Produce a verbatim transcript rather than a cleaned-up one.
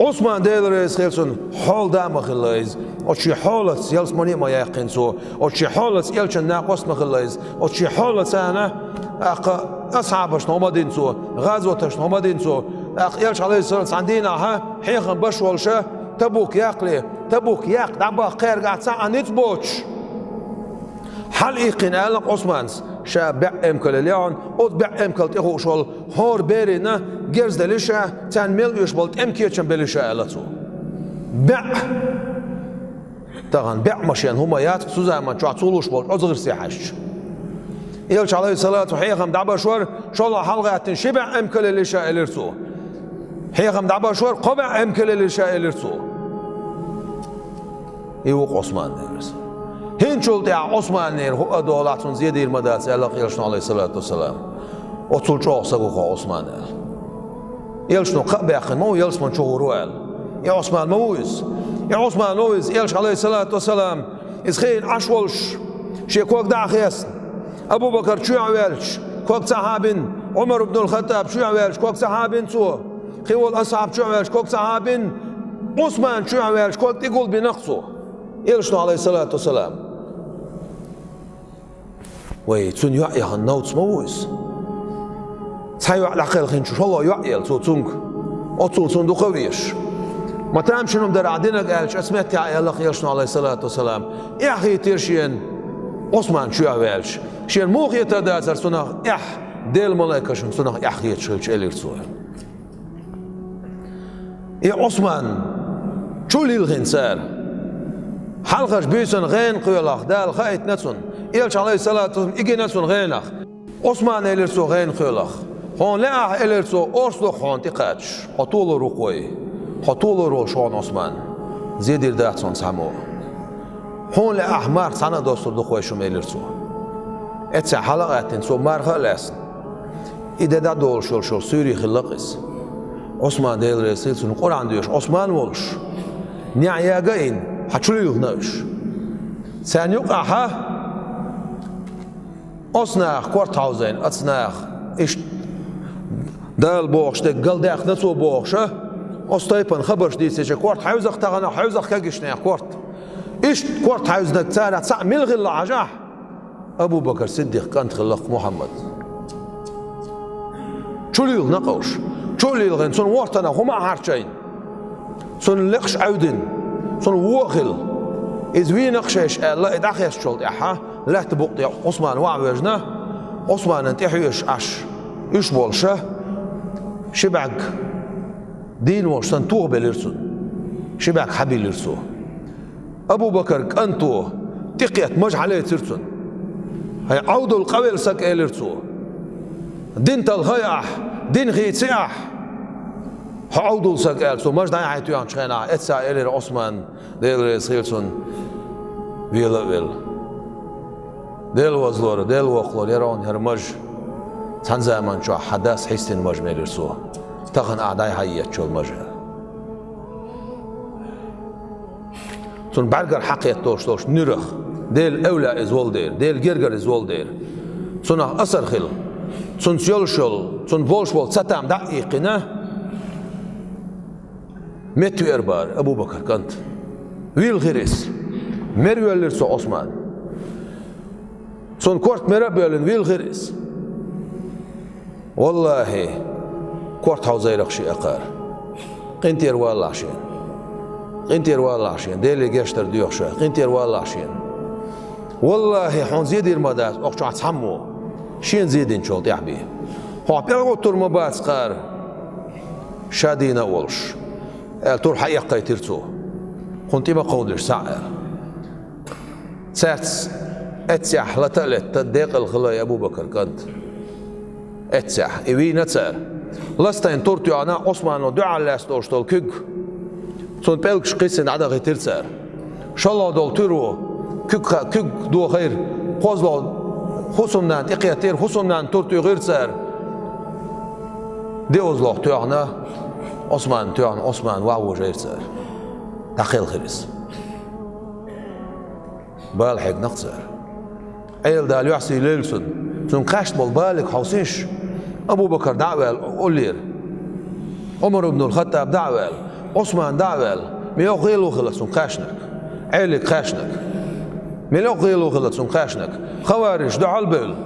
Ӏусман, Дела реза хила цунна, хьола да а ма хилла иза. Оцу шен хьолаца ялсамани а ма яьккхина цо. Оцу шен хьолаца элчан накъост а ма хилла иза. Оцу шен хьолаца царна, тӀаккха асхьабашна хӀума дина цо, гӀазоташна хӀума дина цо. ТӀаккха элча, Ӏалайхиссалам, цхьана дийнахьа хьехам беш волуша, Табук яккхале, Табук яккха дӀабаха кхаьргахь цхьа а ницкъ боцуш, хьала иккхина аьлла Ӏусманас, ша бӀе эмкал елла яхьана, оцу бӀе эмкал тӀехууш волу хӀора берийн герз делира ша, царна мел оьшуш болу тӀеман кечам белира ша аьлла цо. БӀе! Тахана бӀе машен хӀума яц цу заман чохь цо луш болчу оцу гӀирсе хьаьжча. Элча, Ӏалайхиссалату, хьехам дӀабеш вара, шолгӀа хьалагӀаьттина ши бӀе эмкал елира ша, элира цо. Хьехам дӀабеш вара, кхо бӀе эмкал елира ша, элира цо. И ву Ӏусман, элира цо. ХӀинцачул тӀаьхьа Ӏусманера хӀуъа а долахь, цунна зен дийр ма дац, аьлла Элчано, Ӏалайхиссалату вассалам. Оццул чӀогӀа саг ву хьо, Ӏусман, аьлла. Элчано кхаъ баьккхина ма ву, ялсамани чу гӀур ву аьлла. И Ӏусман ма ву иза. И Ӏусман ма ву иза, Элча, Ӏалайхиссалату вассалам, иза хиъна Ӏаш волуш, шен ког дӀа а хесна, Абу-Бакар чоьхьа ваьлча, ког ца хьабина, Ӏумар ибн ал-Хаттаб чоьхьа ваьлча, ког ца хьабина цо, кхин волу асхьаб чоьхьа ваьлча, ког ца хьабина, Ӏусман чоьхьа ваьлча, ког тӀе гулбина-кх цо. Элчано, Ӏалайхиссалату вассалам. Вай, цунна йоӀ яхана новца ма ву иза. Цхьа йоӀ дӀакхелхинчу шолгӀа йоӀ елла цо цуьнга. Оццул цунна дукха а везаш. Ма тамашийна хӀума дара ахь динарг аьлча, аса меттехь аьлла-кх Элчано, Ӏалайхиссалату вассалам, эхь хийтира шена Ӏусман чоьхьа ваьлча. Шена муха хетар дацара цунах эхь, Делан малайкашна цунах эхь хеташ хилча, элира цо. И Ӏусман чу лилхина цара. Хьалхарчу буьйсанна гӀенах кхоьллина Дала хаийтина цунна. Элча, Ӏалайхиссалату вассалам, и гина цунна гӀенах. Ӏусман, элира цо гӀенах кхоьллина. Хьуна лаахь, элира цо, орца ду-кх хьуна тӀекхачаш. Хьо толур ву-кх вай. Хьо толур волуш хьуна, Ӏусман. Зен дийр дац хьуна цхьаммо. Хьуна лаахь, марха цхьаьна а достур ду-кх вай шуна, элира цо. Эццехь хьала а гӀаьттина, цо марха а лаьцна, и де дӀадолуш йолуш йолу суьйре хилла-кх иза. Ӏусман, Дела реза хила цунна, Къуръан доьшуш Ӏусман а волуш, неӀ яга а йина, хьа чу лилхина уьш. Царна юкъахь оцу наха корта хьовзийна, оцу наха иштта Дала бохуш дерг галдаьккхина цо бохуша, оцу тайпана хабарш дийцича, корта хьаьвза-кх тахана, хьаьвза-кх кегийчу нехан корта. Иштта корта хьаьвзинарг царах цхьаъ мила хилла хьажахь, Абу-Бакар Сиддикъ кӀант хилла-кх Мухьаммад. Чу лилхина-кх уьш. Чу а лилхина, цунна вортанах хӀума а хьарчийна. Цунна лекъаш Ӏевдина. Цунна вон а хилла. Иза вийна-кх шайша аьлла, и дӀахецначул тӀаьхьа, лаьттан букъа тӀе Ӏусман ваха вежна, Ӏусманан тӀе хьоьжуш Ӏаш, уьш болуша, ши бӀаьрг дийна волуш санна тохабелира цунна. Ши бӀаьрг хьабийлира цо. Абу-Бакар кӀанто тӀекхетта мажа хьалецира цунна. ХӀай Ӏовдал къавелла саг, элира цо. Дин талхой ахь, дин хийци ахь. Хьо Ӏовдал саг, аьлла, цо мажа дӀай-хьай тоьхначу хенахь, эццахь элира Ӏусман, Дела реза хила цунна, вела а велла. Дела вазлора, Дела воккхалора яра хьуна хӀара мажа. Цхьана заман чохь хьан дас хьистина мажа, элира цо. Тахана ахь дӀай-хьай етташ йолу мажа. Цунна бӀаьргара хьакхетта долуш долчу нуьрах, Делан эвлаяъ иза волу дела, Делан гергара иза волу дела, цунах асар хилла, цунца йолуш йолу, цунна болуш болу цатам дӀа а иккхина, меттавеара бара Абу-Бакар кӀант. Вийла хир иза. Мера воьллира цо Ӏусман. Цунна корта мера а боьллина, вийла хир иза. Валлахьи, корта хьовзийра-кх шен акхар. КъинтӀера валалахь шена. КъинтӀера валалахь шена. Деле гечдар доьху ша. КъинтӀера валалахь шена. Валлахьи, хьуна зен дийр ма дац окху чохь цхьаммо, шена зен динчул тӀаьхьа бен. Хьо пӀелгӀуттур ма бац кхара, ша дийна а волуш, аьлла, тур хьаэккхийтира цо. Кхунна тӀе ма кховдалаш цхьаъ, аьлла. Цаьрца эццехь лата а летта декъала хилла и Абу-Бакар кӀант. Эццехь и вийна цара. Ластийна тур тоьхна, Ӏусмано дуьхьал лаьцна долуш долу куьг цунна пӀелгаш кхиссина дӀадахийтира цара. ШолгӀа долу туьро куьг ха-, куьг дохийра, кхозлагӀа хӀусамнана тӀекхеттера, хӀусамнана тур туьйхира цара. ДоьазлагӀа тоьхна, Ӏусманна тоьхна, Ӏусман ваха вожийра цара. ДӀакхелхира иза. Бала хьегна-кх цара. Ӏела Дала юьхь сий лойла цунна. Цунна кхаьчна болу баланиг хьовсийша. Абу-Бакар дӀа а ваьлла уллера. Ӏумар ибн ал-Хаттаб дӀа а ваьлла. Ӏусман дӀа а ваьлла, мел йоккха гӀело хилла цунна кхаьчнарг. Ӏелига кхаьчнарг. Мел йоккха гӀело хилла цунна кхаьчнарг. Хаварижаш духьал бевлла.